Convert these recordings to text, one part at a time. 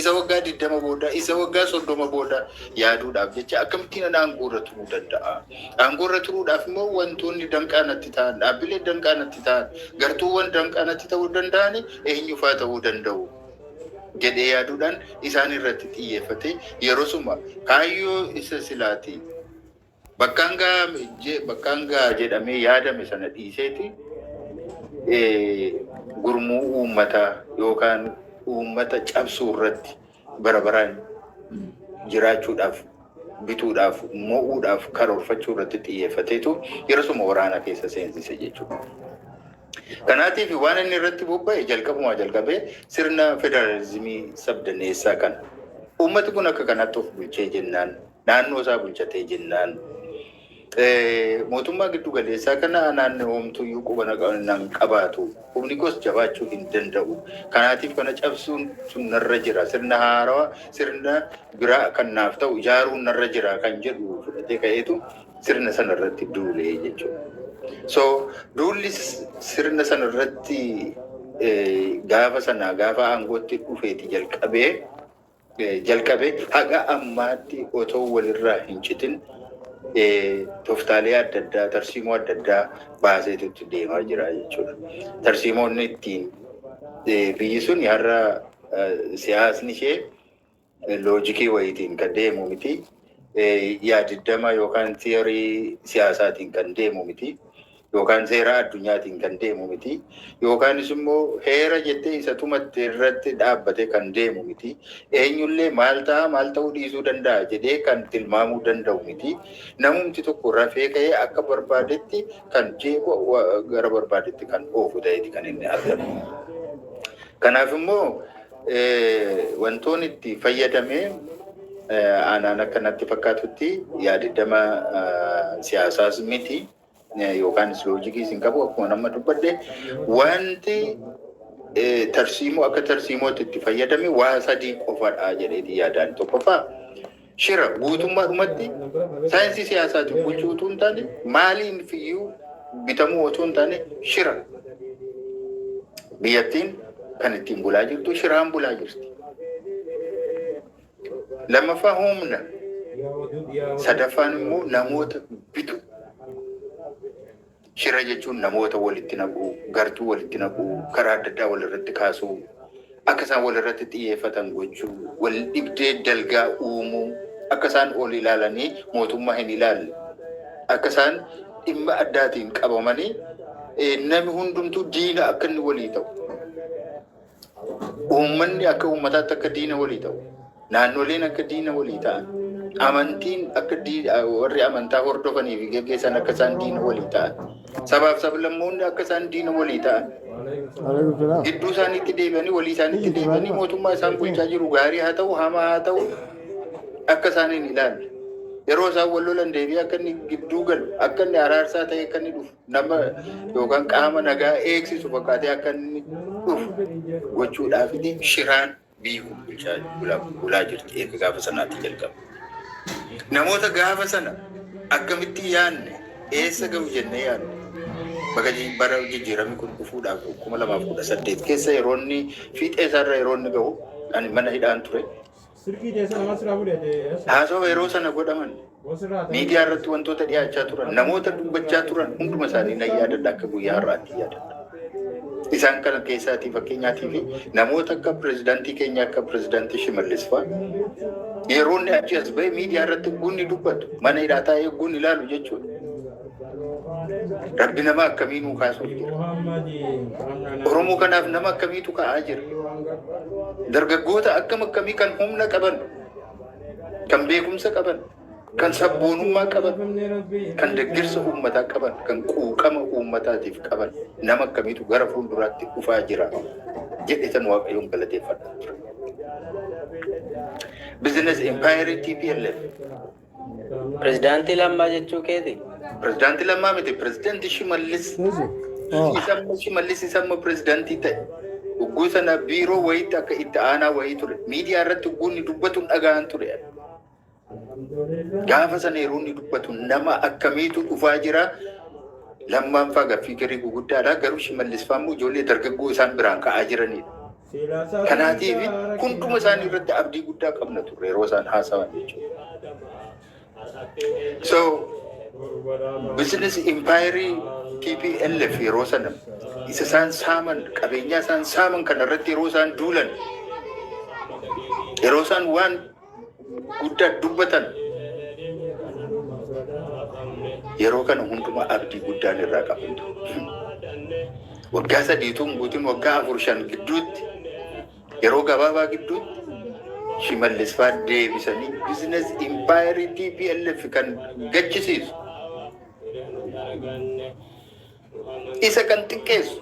Isa waggaa 20 booda, isa waggaa 30 booda yaaduudhaaf jecha akkamittiin ana aangoorra turuu danda'a? Aangoorra turuudhaaf immoo wantoonni danqaa natti ta'an, dhaabbileen danqaa natti ta'an, gartuuwwan danqaa natti ta'uu danda'an eenyufaa ta'uu danda'u? Jedhee yaaduudhaan isaan irratti xiyyeeffatee yerosuma kaayyoo isa silaati bakkaan ga'a bakkaan ga'a jedhamee yaadame sana dhiiseeti gurmuu uummataa yookaan uummata cabsuu irratti bara baraan jiraachuudhaaf, bituudhaaf, mo'uudhaaf karoorfachuu irratti xiyyeeffateetu yerosuma waraana keessa seensise jechuudha. Kanaatiif waan inni irratti bobba'e jalqabumaa jalqabee sirna federaalizimii sabdaneessaa kana. Uummati kun akka kanatti of bulchee jennaan, naannoo isaa bulchatee jennaan, mootummaa giddu galeessaa kana anaan homtuyyuu quba nan qabaatu. Humni koos jabaachuu hin danda'u. Kanaatiif kana cabsuun sun narra jira. Sirna haarawaa, sirna biraa kan naaf ta'u ijaaruun narra jira kan jedhu fudhatee ka'eetu sirna sana irratti duulee jechuudha. So duulli sirna sana irratti gaafa sana gaafa aangootti dhufeeti jalqabee haga ammaatti otoo walirraa hin citin tooftaalee adda addaa, tarsiimoo adda addaa baaseetu itti deemaa jira jechuudha. Tarsiimoonni ittiin biyyi sun har'a siyaasni ishee loojikii wayiitiin kan deemu miti. Yaadiddama yookaan theory siyaasaatiin kan deemu miti. Yookaan seera addunyaatiin kan deemu miti. Yookaanis immoo heera jettee isa tumatte irratti dhaabbate kan deemu miti. Eenyullee maal ta'a, maal ta'uu dhiisuu danda'a jedhee kan tilmaamuu danda'u miti. Namumti tokko rafee ka'ee akka barbaadetti kan jeequ, gara barbaadetti kan oofu ta'eeti kan inni argamu. Kanaaf immoo wantoonni itti fayyadamee aanaan akka natti fakkaatutti yaadiddama siyaasaas miti yookaanis loojikiis hin qabu. Akkuma nama dubbadhe, wanti tarsiimoo akka tarsiimootti itti fayyadame waa sadii qofadha jedheeti yaadaan. Tokkoffaa, shira guutummaadhumatti saayinsii siyaasaatiin bulchuu utuu hin taane, maaliin fiyyuu bitamuu otoo hin taane, shira biyyattiin kan ittiin bulaa jirtu shiraan bulaa jirti. Lammaffaa, humna. Sadaffaan immoo namoota bitu. Shira jechuun namoota walitti naquu, gartuu walitti naquu, karaa adda addaa walirratti kaasuu, akka isaan walirratti xiyyeeffatan gochuu, wal dhibdee dalgaa uumuu, akka isaan ol ilaalanii mootummaa hin ilaalle, akka isaan dhimma addaatiin qabamanii namni hundumtuu diina akka inni walii ta'u. Uummanni akka uummataatti akka diina walii ta'u. Naannoleen akka diina walii ta'an. Amantiin akka warri amantaa hordofanii fi geggeessan akka isaan diina walii ta'an. Sabaaf sablammoonni akka isaan diina walii ta'an. Gidduu isaaniitti deebi'anii, walii isaaniitti deebi'anii, mootummaa isaan bulchaa jiru gaarii haa ta'u, hamaa haa ta'u, akka isaan hin ilaalle. Yeroo isaan wal lolan deebi'ee akka inni gidduu galu, akka inni araarsaa ta'e akka inni dhufu, nama yookaan qaama nagaa eegsisu fakkaatee akka inni dhufu gochuudhaaf shiraan biyyi kun bulchaa bulaa jirti eega gaafa sanaatti jalqabe. Namoota gaafa sana akkamitti yaadne, eessa ga'u jennee yaadne, bakka bara jijjiiramni kun dhufuudhaaf 2018 keessa yeroo inni fiixee isaarra yeroo inni ga'u ani mana hidhaan ture. Haasawa yeroo sana godhaman, miidiyaa irratti wantoota dhiyaachaa turan, namoota dubbachaa turan hunduma isaanii nan yaadadha, akka guyyaa har'aatti yaadadha. Isaan kana keessaatii fakkeenyaatii fi namoota akka pirezidaantii keenya, akka pirezidaantii Shimallis fa'a, yeroo inni achi as ba'e miidiyaa irratti gunni dubbatu mana hidhaa taa'ee gunni ilaalu jechuudha. Rabbi nama akkamii nuu kaasuuf jira? Oromoo kanaaf nama akkamiitu ka'aa jira? Dargaggoota akkam akkamii kan humna qaban, kan beekumsa qaban, kan sabboonummaa qaban, kan deeggarsa uummataa qaban, kan quuqama uummataatiif qaban nama akkamiitu gara fuulduraatti dhufaa jira jedhe tan Waaqayyoon galateeffadha ture. Business Empire TPLF. Pirezidaantii Lammaa jechuu keeti? Pirezidaantii Lammaa miti, pirezidaantii Shimallis. Isamma Shimallis isamma pirezidaantii ta'e. Ugguu sana biiroo wayiitti akka itti aanaa wayii ture. Miidiyaa irratti ugguu inni dubbatu dhaga'an ture. Gaafa sana yeroo inni dubbatu nama akkamiitu dhufaa jira? Lammaan faa gaaffii garii guguddaadha. Garuu Shimallis faa immoo ijoollee dargaggoo isaan biraan ka'aa jiranidha. Kanaatiif hunduma isaanii irratti abdii guddaa qabna turre yeroo isaan haasawan jechuudha. So business empire TPLF yeroo sana isa isaan saaman, qabeenyaa isaan saaman kana irratti yeroo isaan duulan, yeroo isaan waan guddaa dubbatan, yeroo kana hundumaa abdii guddaan irraa qabantu. Waggaa 3tu hin guutin, waggaa 4 5 gidduutti, yeroo gabaabaa gidduutti Shimallis fa'aa deebisanii business empire TPLF kan gachisiisu, isa kan xiqqeessu,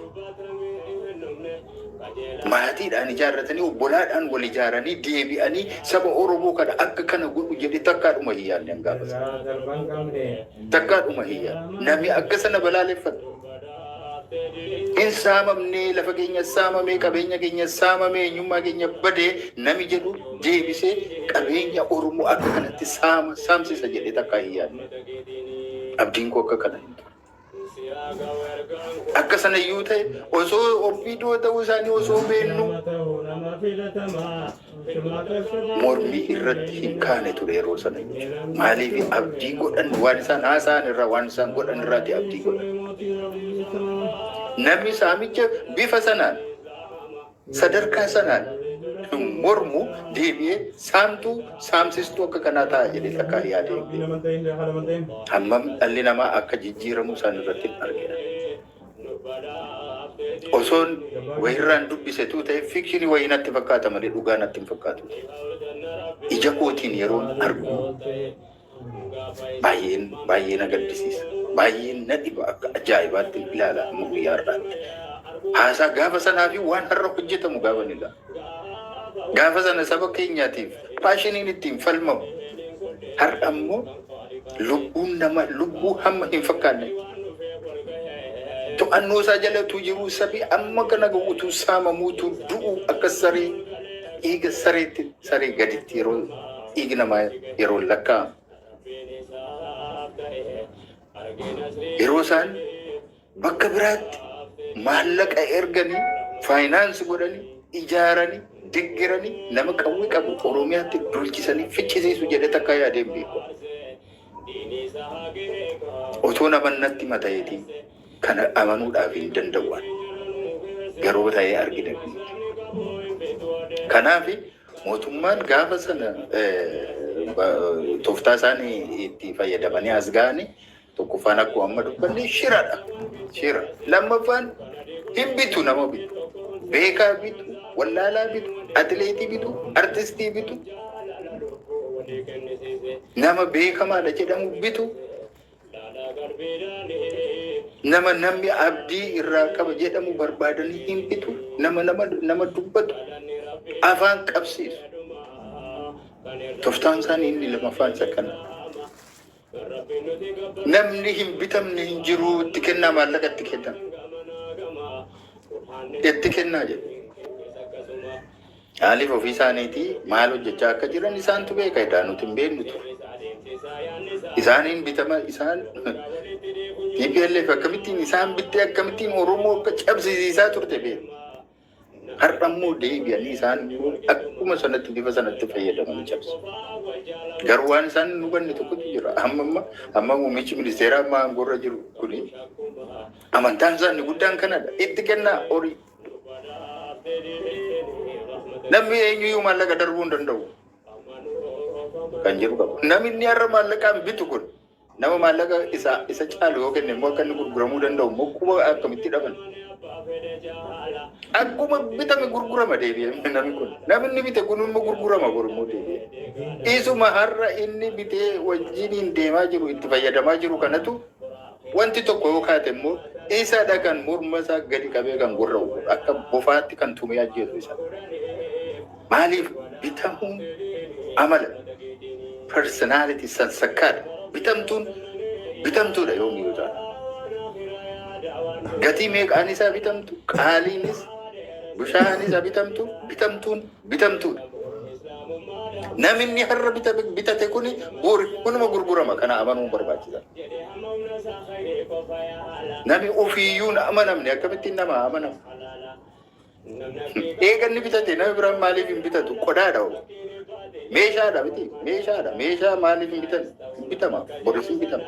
maatiidhaan ijaarratanii, obbolaadhaan wal ijaaranii deebi'anii saba Oromoo kana akka kana godhu jedhe takkaadhuma hin yaadne gaafa sana. Takkaadhuma hin yaadne. Namni akka sana balaaleffatu. Hin saamamnee, lafa keenya saamamee, qabeenya keenya saamamee, eenyummaa keenya badee nami jedhu deebisee qabeenya Oromoo akka kanatti saama saamsisa jedhee takkaa hin yaadne. Abdiin koo akka kana hin ture. Akka sana iyyuu ta'e, osoo OPDO ta'uu isaanii osoo beennu mormii irratti hin kaane ture yeroo sana jechuudha. Maaliif? Abdii godhan, waan isaan haasa'an irraa, waan isaan godhan irraati abdii godhan. Namni saamicha bifa sanaan, sadarkaa sanaan mormu deebi'ee saamtuu saamsistuu akka kanaa ta'a jedhee takkaa yaadee hin beeku. Hammam dhalli namaa akka jijjiiramu isaan irratti hin argina. Osoon wayirraan dubbisetu ta'e fiction wayii natti fakkaata malee dhugaa natti hin fakkaatu. Ija kootiin yeroon argu baay'een baay'ee na gaddisiisa. Baay'een na dhiba, akka ajaa'ibaatti ilaala amma guyyaa har'aatti. Haasaa gaafa sanaa fi waan har'a hojjetamu gaafa ni ilaala. Gaafa sana saba keenyaatiif passioniin ittiin falmamu, har'a immoo lubbuun nama lubbuu hamma hin fakkaanne to'annoo isaa jalatu jiru, sabi amma kana ga'utu saamamuutu du'u, akka saree dhiiga sareetti, saree gaditti yeroo dhiigi namaa yeroo lakkaa'amu. Yeroo isaan bakka biraatti maallaqa erganii, finance godhanii, ijaaranii, deeggaranii, nama qawwee qabu Oromiyaatti dulchisanii ficcisiisu jedhe takka yaadeen beeku. Otoo nama natti mata'eetii kana amanuudhaaf hin danda'u. Garuu ta'ee argina. Kanaaf mootummaan gaafa sana tooftaa isaanii itti fayyadamanii as ga'anii, tokkoffaan akkuma amma dubbanne shiradha. Shira. Lammaffaan hin bitu, nama bitu. Beekaa bitu, wallaalaa bitu, atileetii bitu, artistii bitu, nama beekamaadha jedhamu bitu, nama namni abdii irraa qaba jedhamu barbaadanii hin bitu, nama dubbatu afaan qabsiisu. Tooftaan isaanii inni lammaffaan isa kana. Namni hin bitamne hin jiru, itti kennaa, maallaqa itti kennan. Itti kennaa jedhu. Maaliif? Ofii isaaniitii maal hojjechaa akka jiran isaantu beeka, edaa nuti hin beeknu ture. Isaaniin bitama, isaan TPLF akkamittiin isaan bittee akkamittiin Oromoo akka cabsisiisaa turte beeku. Har'a immoo deebi'anii isaan immoo akkuma sanatti bifa sanatti fayyadamanii cabsu. Garuu waan isaan hin hubanne tokkotu jira. Amma muummichi ministeeraa amma aangoorra jiru kuni amantaan isaa inni guddaan kanadha. Itti kennaa horii. Namni eenyuyyuu maallaqa darbuu hin danda'u kan jedhu qaba. Namni inni har'a maallaqaan bitu kun nama maallaqa isa caalu yoo kenne immoo akka inni gurguramuu danda'u immoo quba akkamitti dhaban? Akkuma bitame gurgurama deebi'ee namni kun. Namni inni bite kun immoo gurgurama boru immoo deebi'ee. Isuma har'a inni bitee wajjiniin deemaa jiru, itti fayyadamaa jiru kanatu wanti tokko yoo kaate immoo isadha kan morma isaa gadi qabee kan gurra'u, akka bofaatti kan tumee ajjeesu isa. Maaliif? Bitamuun amala personality sansakkaadha. Bitamtuun bitamtuudha yoomiyyuu ta'a. Gatii meeqaan isaa bitamtu, qaaliinis bishaanis bitamtu, bitamtuun bitamtuudha. Namni har'a bitate kuni bori kunuma gurgurama, kana amanuun barbaachisa. Namni ofiiyyuu hin amanamne akkamittiin nama amanama? Eega inni bitate nama biraan maaliif hin bitatu? Qodaadha hoo. Meeshaadha miti. Meeshaadha. Meeshaa maaliif hin bitan? Hin bitama. Boris hin bitama.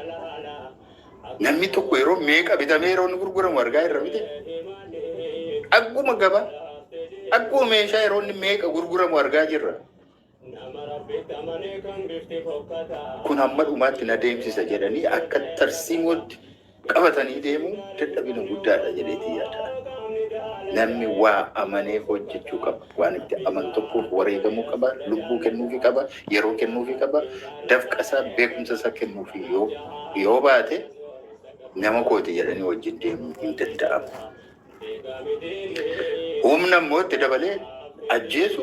Namni tokko yeroo meeqa bitamee yeroo inni gurguramu argaa jirra miti. Akkuma gabaa, akkuma meeshaa yeroo inni meeqa gurguramu argaa jirra. Kun hamma dhumaatti na deemsisa jedhanii akka tarsiimootti qabatanii deemuu dadhabina guddaadha jedheetii yaada. Namni waa amanee hojjechuu qaba. Waan itti amanu tokkoof wareegamuu qaba, lubbuu kennuufii qaba, yeroo kennuufii qaba, dafqa isaa, beekumsa isaa kennuufii yoo baate nama kooti jedhanii wajjin deemuu hin danda'amu. Humna immoo itti dabalee ajjeesu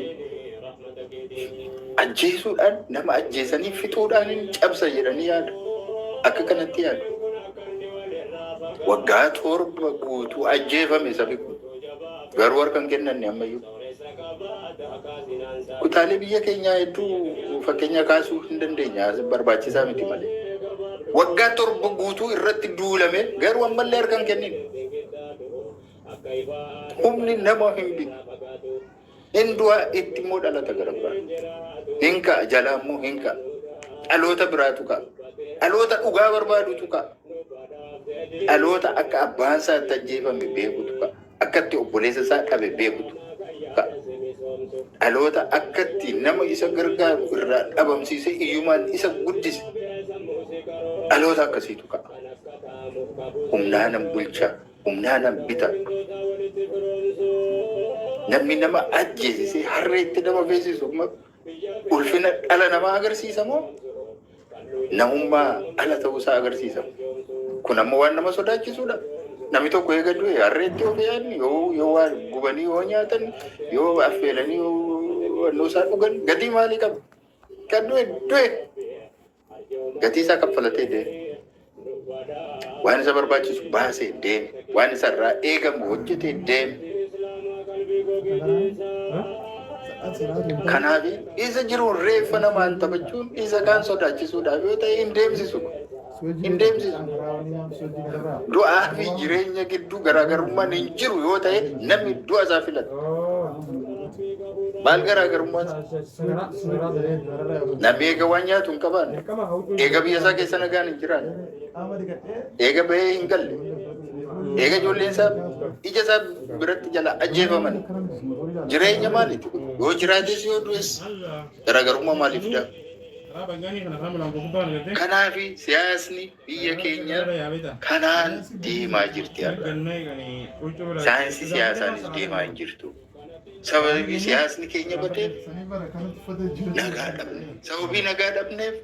ajjeesuudhaan nama ajjeesanii fixuudhaan hin cabsa jedhanii yaadu. Akka kanatti yaadu. Waggaa 7 guutuu ajjeefame sabi kun. Garuu harka hin kennanne ammayyuu. Kutaalee biyya keenyaa hedduu fakkeenya kaasuu hin dandeenya. Barbaachisaa miti malee. Waggaa 7 guutuu irratti duulame garuu ammallee harka hin kennine. Humni nama hin bitu. Hin du'a itti immoo dhalata gara biraa. Hin ka'a jalaa immoo hin ka'a. Dhaloota biraatu ka'a. Dhaloota dhugaa barbaadutu ka'a. Dhaloota akka abbaan isaa itti ajjeefame beekutu ka'a. Akka itti obboleessa isaa dhabe beekutu ka'a. Dhaloota akka itti nama isa gargaaru irraa dhabamsiisee iyyumaan isa guddise. Dhaloota akkasiitu ka'a. Humnaanan bulcha, humnaanan bita. Namni nama ajjeesisee harreetti nama feesisu ulfina dhala namaa agarsiisa moo namummaa ala ta'uusaa agarsiisa? Kun ammoo waan nama sodaachisuudha. Namni tokko eega du'e harreetti yoo fe'an, yoo waa gubanii yoo nyaatan, yoo affeelanii yoo wannoo isaa dhugan gatii maalii qaba? Kan du'e du'e. Gatii isaa kaffalatee deeme. Waan isa barbaachisu baasee deeme. Waan isa irraa eegamu hojjetee deeme. Kanaaf isa jiruun reeffa namaan taphachuun isa kaan sodaachisuudhaaf yoo ta'e hin deemsisu. Hin deemsisu. Du'aa fi jireenya gidduu garaagarummaan hin jiru yoo ta'e namni du'a isaa filata. Maal garaagarummaan isaa? Namni eega waan nyaatu hin qabaanne, eega biyya isaa keessa nagaan hin jiraanne, eega bahee hin galle, eega ijoolleen isaa ija isaa biratti jala ajjeefaman jireenya maaliiti kun? Yoo jiraates yoo du'es garaagarummaa maaliif fidaa? Kanaaf siyaasni biyya keenya kanaan deemaa jirti har'a. Saayinsii siyaasaanis deemaa hin jirtu. Sababii siyaasni keenya badeef nagaa dhabne. Sababii nagaa dhabneef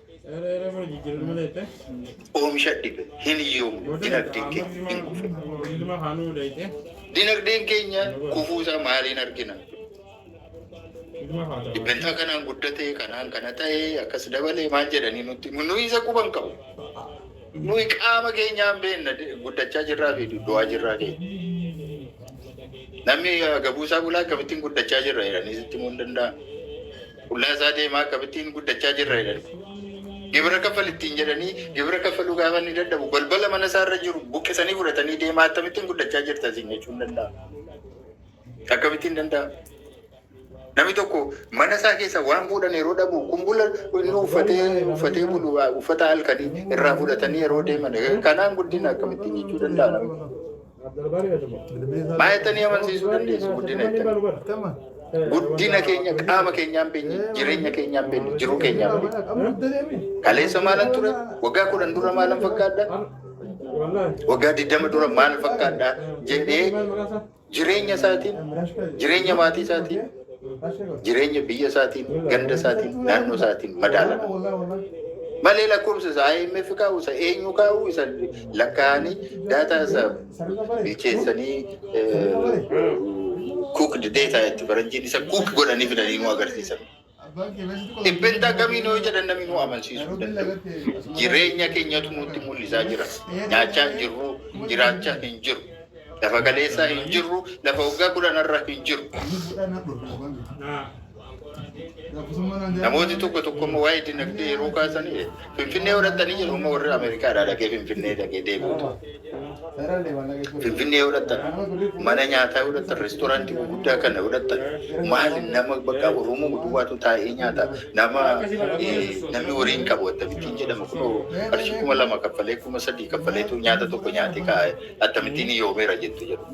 oomisha dhibe hin hiyyoomne dinagdeen keenya hin kufe. Dinagdeen keenya kufuusaa maaliin argina? Dhibbentaa kanaan guddate, kanaan kana ta'e, akkas dabale maal jedhanii nutti nuyi isa quban qabu. Nuyi qaama keenyaan beenna guddachaa jirraa fi du'aa jirraa keenya. Namni gabuu isaa bulaa akkamittiin guddachaa jirra jedhanii sitti himuu hin danda'an. Qullaa isaa deemaa akkamittiin guddachaa jirra jedhanii. Gibira kaffal ittiin jedhanii gibira kaffaluu gaafa inni dadhabu balbala mana isaa irra jiru buqqisanii fudhatanii deemaa akkamittiin guddachaa jirta siin jechuu hin danda'an. Akkamittiin danda'ama? Namni tokko mana isaa keessa waan fuudhan yeroo dhabu kumbula inni uffatee uffatee bulu uffata halkanii irraa fudhatanii yeroo deeman kanaan guddina akkamittiin jechuu danda'a namni? Maa jettanii amansiisuu dandeessu guddina jettanii? Guddina keenya qaama keenyaan beenye, jireenya keenyaan beenye, jiruu keenyaan beenye. Kaleessa maalan ture? Waggaa 10 dura maalan fakkaadha? Waggaa 20 dura maal fakkaadha? Jedhee jireenya isaatiin, jireenya maatii isaatiin, jireenya biyya isaatiin, ganda isaatiin, naannoo isaatiin madaalama. Malee lakkoofsa isa IMF kaa'u, isa eenyu kaa'u, isa lakkaa'anii daataa isa bilcheessanii cooked data itti faranjiin isa cook godhanii fidanii nu agarsiisan. Dhibbentaa kamiin yoo jedhan namni nu amansiisuu hin danda'u. Jireenya keenyatu nutti mul'isaa jira. Nyaachaa hin jirru, jiraachaa hin jiru. Lafa kaleessaa hin jirru, lafa waggaa kudhanarra hin jiru. Namooti tokko tokko immoo waa'ee dinagdee yeroo kaasanii Finfinnee yoo dhaqxanii jedhu immoo warri Ameerikaadhaa dhaqee Finfinnee dhaqee deebi'utu. Finfinnee yoo dhaqxan, mana nyaataa yoo dhaqxan, reestooraantii gurguddaa kana yoo dhaqxan, maali, nama bakka Oromoo duwwaatu taa'ee nyaata. Nama namni horii hin qabu akkamittiin jedhama? Kunoo qarshii 2000 kaffalee, 3000 kaffaleetu nyaata tokko nyaatee kaa'e, akkamittiin hiyyoomeera jettu jedhu.